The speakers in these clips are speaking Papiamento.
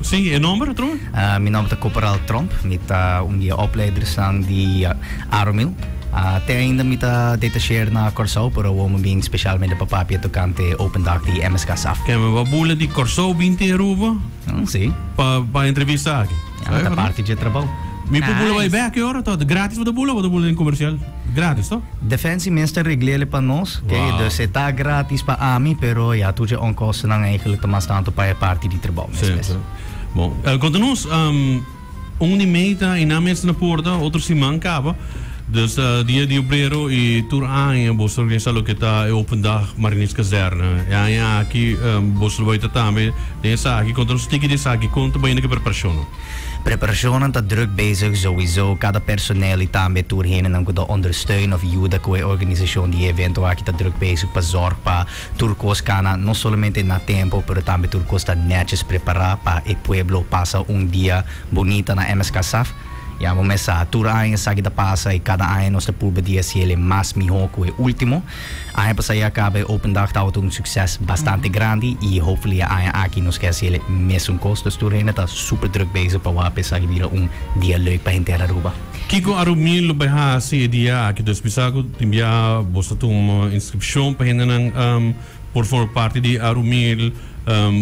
Si, e nomber atrobe? Mi nomber ta Corporal Tromp, mi ta un di e opleidersnan di Arumil. Te ainda mi ta detacheer na Kòrsou, pero awor mi bin specialmente pa papia tocante open dag di MSK SAF. Ke mi bo bula di Kòrsou bin te Aruba? Si. Pa entrevista aki. Ja, ta parti dje trabou. Mi por bula bai bek e ora to? Gratis bo ta bula o bo ta bula den comercial? Gratis to? Defensie mes ta reglele pa nos, oké? Wow. Dus e ta gratis pa ami, pero ja, tur dje onkostennan eigenlijk ta mas tanto pa e parti di trabou mes Sí, mes. sí. Bon, konta nos, un di mei ta i nan mes na porta, otro siman kaba. Dus dia di obrero i tur aña boso ta organisa loke ta e open dag Marinierskazerne. E aña aki boso lo bai ta tambe den esaki. Konta nos tiki di esaki, kon ta bai na ku e preparashonnan? Preparashonnan ta druk bezig souiso, kada personel i tambe tur hendenan ku ta ondersteun of yuda ku e organisashon di e evento aki ta druk bezig pa zorg pa tur kos kana no solamente na tempo pero tambe tur kos ta netjes prepará pa e pueblo pasa un dia bunita na MSK Saf. Ya bo mes sa, tur aña esaki ta pasa i kada aña nos ta purba di hasiel e mas mihó ku e último. Aña pasá ya kaba e Open Dag tabata un sukses bastante grandi i hopefully e aña aki nos ke hasiel e mesun kos. Dus tur hende ta super druk bezig pa wak esaki bira un dia leuk pa henter Aruba. Kiko Arumil lo bai hasi e dia aki? Dus bisa ku tin bia bo sa tuma inskripshon pa hendenan por forma parti di Arumil.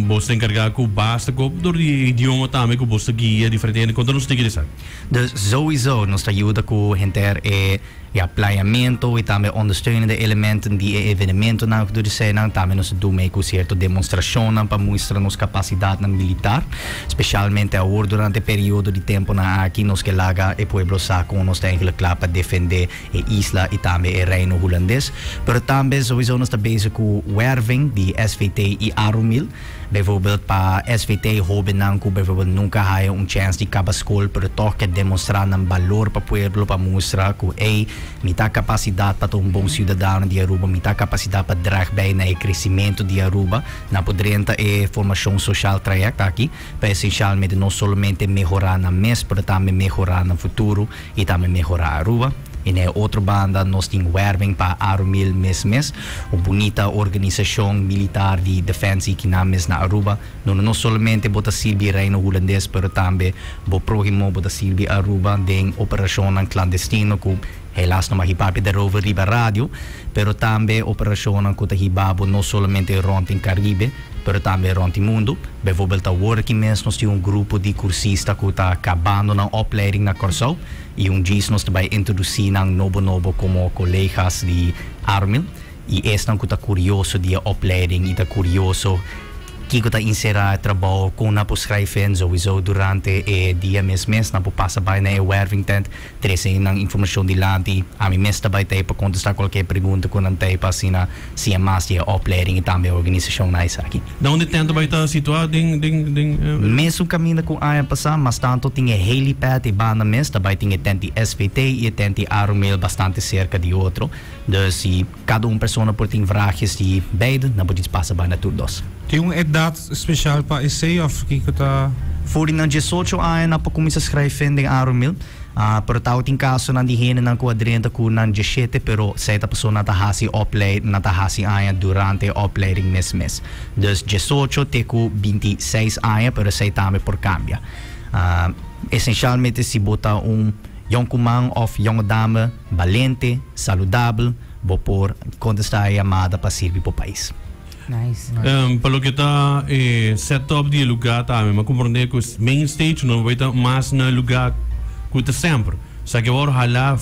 Bo ta enkargá ku basta ku dor di e idioma tambe ku bo ta guia diferente hende. Konta nos tiki di esaki. Dus souiso nos ta yuda ku henter e Ya, planeamento y tambe ondersteunende elementen di e evenementonan ku tur eseinan. Tambe nos ta dun mee ku sierto demonstrashonnan pa muestra nos kapasidatnan militar. Speshalmente awor durante e periodo di temponan aki nos ke laga e pueblo sa kon nos ta eigenlijk kla pa defende e isla y tambe e Reino Hulandes. Pero tambe souiso nos ta bezig ku werving di SVT y Arumil. Bijvoorbeeld pa SVT hobennan ku bijvoorbeeld nunka haya un chèns di kaba skol pero tòg ke demostrá nan balor pa pueblo pa mustra ku ey, mi ta kapasidat pa ta un bon siudadano di Aruba, mi ta kapasidat pa drag bij na e kresimentu di Aruba. Nan por drenta e formashon soshal trayèkt aki pa esensialmente no solamente mehorá nan mes pero tambe mehorá nan futuro i tambe mehorá Aruba. I na e otro banda nos tin werving pa Arumil mes mes, un bunita organisashon militar di defensie kinan mes na Aruba. Donde no solamente bo ta sirbi Reino Hulandes pero tambe bo prohimo bo ta sirbi Aruba den operashonnan klandestino ku helaas no mag papia daarover riba radio, pero tambe operashonnan ku ta hiba bo no solamente rond den Caribe pero tambe rond di mundu. Bijvoorbeeld awor aki mes nos tin un grupo di kursista ku ta kabando nan opleiding na Kòrsou. I un djis nos ta bai introdusí nan nobo nobo komo kolegas di Armil i esnan ku ta kurioso di e opleiding i ta kurioso kiko ta inserá e trabou, kon nan por skrijf in, souiso durante e dia mes mes nan por pasa bai na e werving tent, trese nan informashon dilanti. Ami mes ta bai t'ei pa kontestá kualke pregunta ku nan t'ei pa asina siña mas di e opleiding i tambe e organisashon na esaki. Na unda e tent ta bai ta situá den den den e. Mesun kaminda ku aña pasá, mas tantu tin e helipad e banda mes, ta bai tin e tent di SVT i e tent di Arumil bastante serka di otro. Dus si kada un persona por tin vraagjes di beide, nan por djis pasa bai na tur dos. Tin un edat speshal pa esei òf kiko ta? For di nan diesocho aña nan por kuminsá skrijven den Arumil. Pero tau tin kasonan di hendenan ku a drenta ku nan dieshete pero esei ta pasobra nan ta hasi oplei nan ta hasi aña durante e opleiding mes mes. Dus diesocho te ku bintiseis aña pero esei tambe por kambia. Esenshalmente si bo ta un yonkuman òf yonge dame balente, saludabel, bo por kontestá e yamada pa sirbi bo pais. Nice. Pa loke ta e set up di e lugar tambe, mi a comprende cu main stage no bay ta mas na lugar cu ta semper. Sa ke wor hala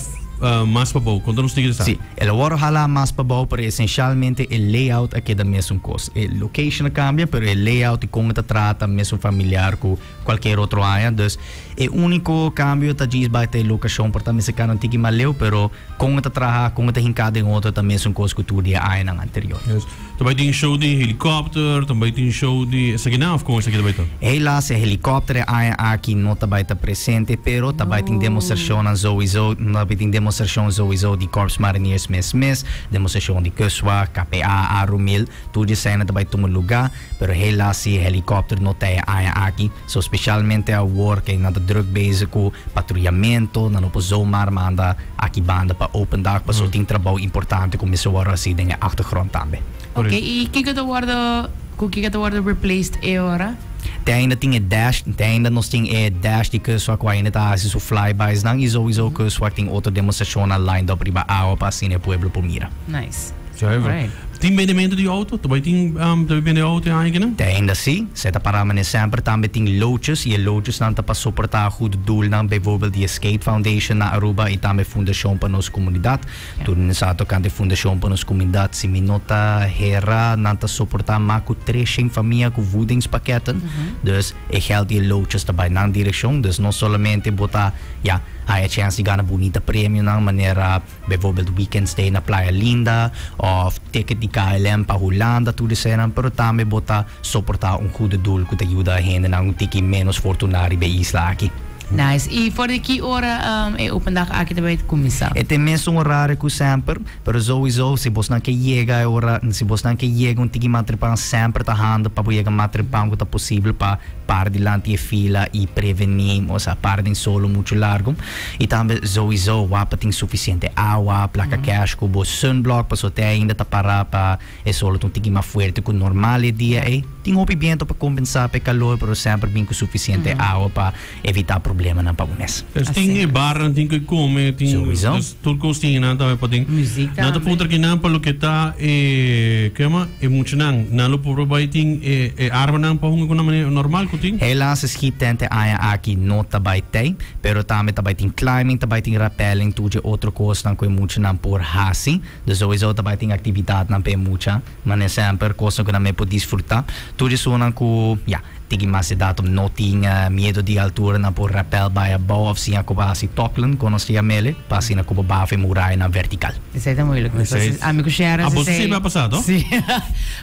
mas pabou. Conta nos tiki di sa. Si, el a wor hala mas pabou, pero esencialmente e layout a keda mesun cos. E location a cambia, pero e layout y con e ta trata mesun familiar cu cualkier otro aña. Dus e unico cambio ta djis bay ta e locacion, por ta mester cana un tiki mas leu, pero Kon e ta traha, kon e ta hinká den otro ta mesun kos ku tur di e añanan anterior. Yes. Ta bai tin show di helikòpter, ta bai tin show di esakinan òf kon esaki ta bai ta? Helaas e helikòpter e aña aki no ta bai ta presente, pero ta bai tin demostrashonnan souiso, ta bai tin demostrashon souiso di Korps Mariniers mes mes, demostrashon di Kustwacht, KPA, Arumil, tur di eseinan ta bai tuma lugá, pero helaas si e helikòpter no ta e aña aki. So specialmente awor ke nan ta druk bezig ku patruyamento, nan no por zomaar manda aki banda pa open dag paso tin trabou importante ku mester wòrdu hasi den e achtergrond tambe. Ok, i kiko ta wòrdu, ku kiko ta wòrdu replaced e ora? Te ainda tin e dash, te ainda nos tin e dash di Kustwacht ku ainda ta hasi su flybys nan i sowieso Kustwacht tin otro demostrashonnan lined up riba awa pa asina e pueblo por mira. Nice. Zuiver. Alright. Tin bendemento di auto? Ta bai tin um, ta bai bende auto e aña kinan? Te ainda si, se ta para mane semper tambe tin loodjes i e loodjesnan ta pa soportá goed doelnan, bijvoorbeeld di e Skate Foundation na Aruba i tambe Fundashon pa Nos Komunidat. Tur hende sa tokante Fundashon pa Nos Komunidat. Si mi no ta hera, nan ta soportá mas ku 300 famia ku voedingspaketten. Dus e geld di e loodjes ta bai nan direkshon. Dus no solamente bo ta, ya, haya chèns di gana bunita premionan manera bijvoorbeeld weekend stay na Playa Linda òf ticket di KLM pa Hulanda, tur eseinan, pero tambe bo ta soportá un goede doel ku ta yuda hendenan un tiki ménos fortuná riba e isla aki. Nice. I for di ki ora e open dag aki ta bai kuminsá? E ta e mesun horario ku semper, pero souiso si bosnan ke yega e ora, si bosnan ke yega un tiki matripan semper ta handa pa bo yega matripan ku ta posibel pa para dilanti e fila i prevení, osea para den solo muchu largu. I tambe souiso wak pa tin sufisiente awa, plaka cash ku bo sunblock pasobra te ainda ta para pa E solo ta un tiki mas fuerte ku normal e dia ei. Tin hopi biento pa kompensá pa e kalor, pero semper bin ku sufisiente awa pa evitá problemanan pa bo mes. Dus tin e barnan tin ku kome, tin Sowieso. dus tur kos tin nan tambe pa den. Muziek Nan ta tambe. puntra kinan pa loke ta e ke yama e muchanan. Nan lo por bai tin e e armanan pa hunga ku nan manera normal ku tin? Helaas e schiettent e aña aki no ta bai tei, pero tambe ta bai tin climbing, ta bai tin rappelling, tur dje otro kosnan ku e muchanan por hasi. Dus sowieso ta bai tin actividadnan pa e mucha, mane semper cosnan cu nan me por disfruta. Tur esunnan cu, ya, tiki mas edad of no tin miedo di altura nan por rappel bai abou of siña cu pa haci tokkelen, con nos ta yam'ele, pa asina cu por baha e murayanan vertical. Esey ta moeilijk. Nos Esey. Ami cu Sharon Ah, boso esey. siempre a pasa, to? Sí.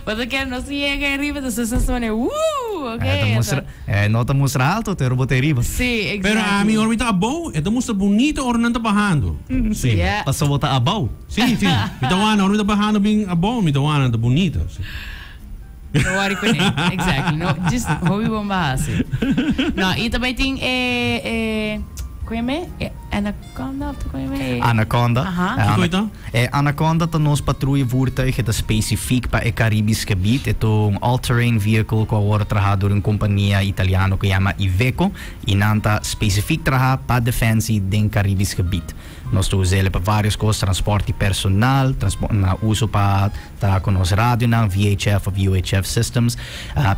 Boso kier nos yega ariba, entonces nos pone, woo, ok. Eh, ta mustra, eh, no ta mustra alto, pero bo ta ariba. Sí, exactly. Pero ami ora mi ta abou, e ta mustra bunito ora nan ta bahando. Sí. Yeah. Pasobra bo ta abou. Sí, sí. Mi ta wana, ora mi ta bahando bin abou, mi ta wana, ta bunito. Sí. No worry con e. Exactly. No, just hopi bon baha, sí. No, y tambe tin e, e, con yama e? E Anaconda of con yama e? Anaconda. Aha. Eh, Kiko ita? E Anaconda ta nos patrouillevoertuig, e ta specifiek pa e Caribisch gebied. E ta un all-terrain vehicle cu a worde traha door un compania italiano cu yama Iveco y nan ta specifiek traha pa defensie den Caribisch gebied. Nos ta us'el pa varios cos, transporte personal, na uso pa traha cu nos radionan, VHF of UHF systems,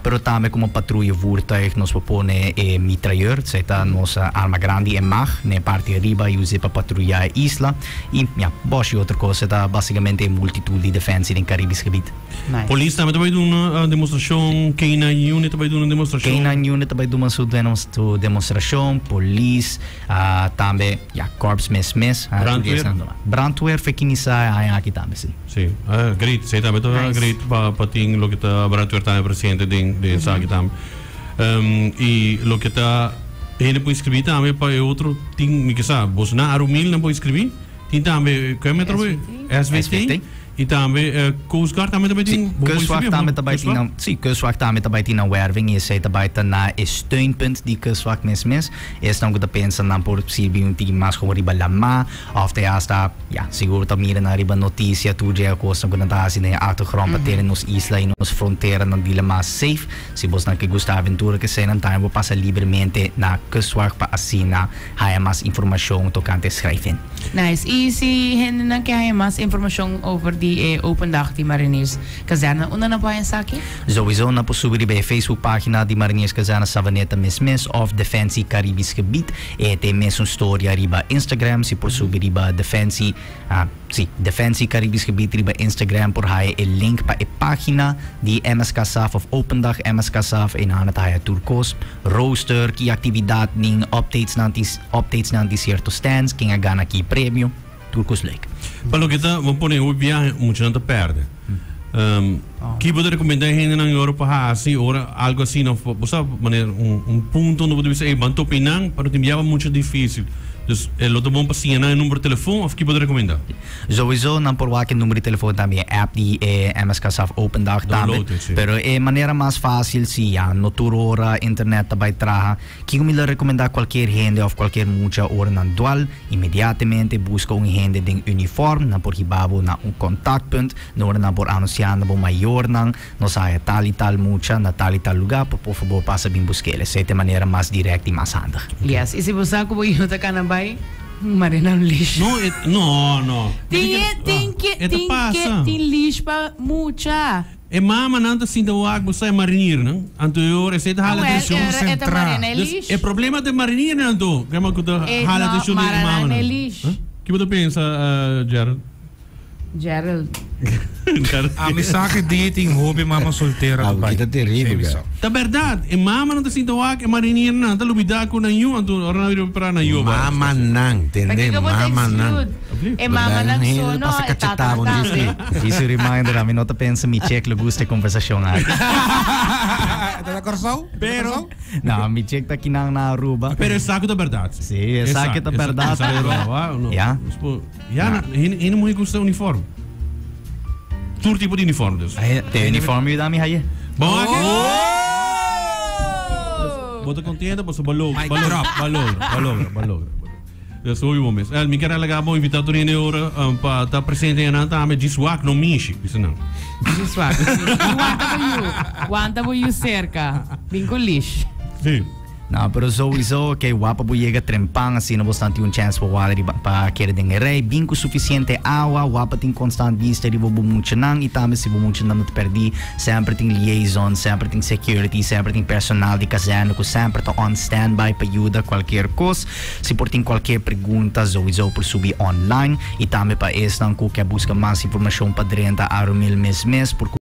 pero tambe como patrouillevoertuig nos por pone e mitrailleur, esey ta nos arma grandi, e mag, na e parti ariba y us'e pa patruya e isla y ya, bosh y otro cos. E ta basicamente e multitud di defensie den Caribisch gebied. Nice. Polis tambe ta bay duna demostracion, K9 unit ta bay duna demostracion. K9 unit ta bay duna su demostracion, polis, Tambe, ya, korps mes mes. Brandweer? Brandweer fe kinisa e aña aki tambe, si. Si, great. Si tambe ta Nice. great pa pa tin loke ta brandweer tambe presente den den esaki tambe. Y loke ta hende por inscribi tambe pa e otro tin, mi ke sa, boso na Arumil nan por inscribi. Tin tambe, ke metro SVT. SVT. SVT. Y tambe Coast Guard tambe ta bay tin Sí, Kustwacht tambe ta bay tin nan, sí, Kustwacht tambe ta bay tin nan werving y esey ta bay ta na e steunpunt di Kustwacht mes mes. Esnan cu ta pensa nan por sirbi un tiki mas como riba lama of te hasta, ya, sigur ta mira nan riba noticia tur dje cosnan cu nan ta haci den e achtergrond pa tene nos isla y nos fronteranan di lama safe. Si bosnan ke gusta aventura ke eseynan tambe por pasa libremente na Kustwacht pa asina haya mas informacion tocante schrijven. Nice. Y si hendenan ke haya mas informacion over di e open dag di Mariniers Kazerne, unda nan por haya esaki? Sowieso nan por subi riba e Facebook pagina di Mariniers Kazerne Savaneta mes mes of Defensie Caribisch Gebied. E ta e mesun storia riba Instagram. Si por subi riba Defensie, si, Defensie Caribisch Gebied riba Instagram por haya e link pa e pagina di MSK Sav of Open Dag MSK Sav. Einan nan ta haya tur kos, rooster, ki actividad nin, updates nan tin. Updates nan di cierto stands, ken a gana ki premio, tur cos leuk. Pa loke ta, bo pone hopi biahe, muchanan ta perde. Ki bo ta recomenda e hendenan yora pa haci ora algo asina, of bo sa manera un punto unda bo ta bisa, ey, ban topa einan, pero tin biaha mucho dificil. Dus e lo ta bon pa siña nan e number telefon of ki bo ta recomenda? Sowieso nan por wak e number di telefon tambe e app di e MSK Saf Open Dag tambe. Download it, si. Pero e manera mas facil si ya no tur ora internet ta bay traha. Kiko mi lo recomenda cualkier hende of cualkier mucha ora nan dual, inmediatemente busca un hende den uniform, nan por hiba bo na un contactpunt, na ora nan por anuncia na bo mayornan, nos a haya tal y tal mucha na tal y tal lugar, por por favor pasa bin busquele. Esey ta e manera mas direct y mas handig. Yes, y si bo sa cu bo hijo ta cana bay, mare nan leash. No, e, no, no. Tin e, tin ke, E ta tin ke, pasa. tin leash pa mucha. E mamanan ta sinta wak bo sa e mariniernan, anto e ora esei ta hala Wel, atencion. e ora e ta Centra. mare na e Dus leash. e problema ta e mariniernan anto, kema ku ta E hala no, atencion di e mara nan na e mamanan. leash. Huh? Ki bo ta pensa, Gerald? Gerald. Gerald. A mi sa ke dia tin hopi mama soltera Ah, ta bai. kita terrible, Sei mi ga. sa. Ta berdad, e mamanan ta sinta wak e mariniernan ta lubida ku nan yu, anto ora nan bira prepara nan yu. Mamanan, tende? Pakiko bo ta Mamanan. exclude? E mamanan so no, Pasa e tata cachetabo, tambe. Djis un reminder, ami no ta pensa mi check lo gusta e conversacion aki. Ta na Kòrsou? Pero, No, mi check ta kinan na Aruba. pero e sa ku ta berdad. Sí, e sa ku ta berdad, pero- Ja. Ja. Ja, na, hende, hende muhé gusta uniform. Tur tipo di uniform dus. Ay, te uniform yu dami haye. Bon, oh! Bo ta contento, paso bo logra, Mic bo logra, drop. bo logra, bo logra, bo logra. Dus hopi bon mes. El, mi kier alega bo invita tur hende ora um, pa ta presente en nan tambe djis wak no mishi, bisa nan. Djis wak. Wanta bo yu. Wanta bo yu cerca. Bin cu leash. Sí. No, pero sowieso ke wapa bo yega trempan asina bo stan tin un chance pa wada riba pa kere den e rei. Bin ku suficiente awa, wapa tin constant bista riba bo muchanan y tambe si bo muchanan no ta perdi, semper tin liaison, semper tin security, semper tin personal di kazerne ku semper ta on standby pa yuda cualkier cos. Si por tin cualkier pregunta sowieso por subi online y tambe pa esnan ku ke busca mas informacion pa drenta Arumil mes mes por.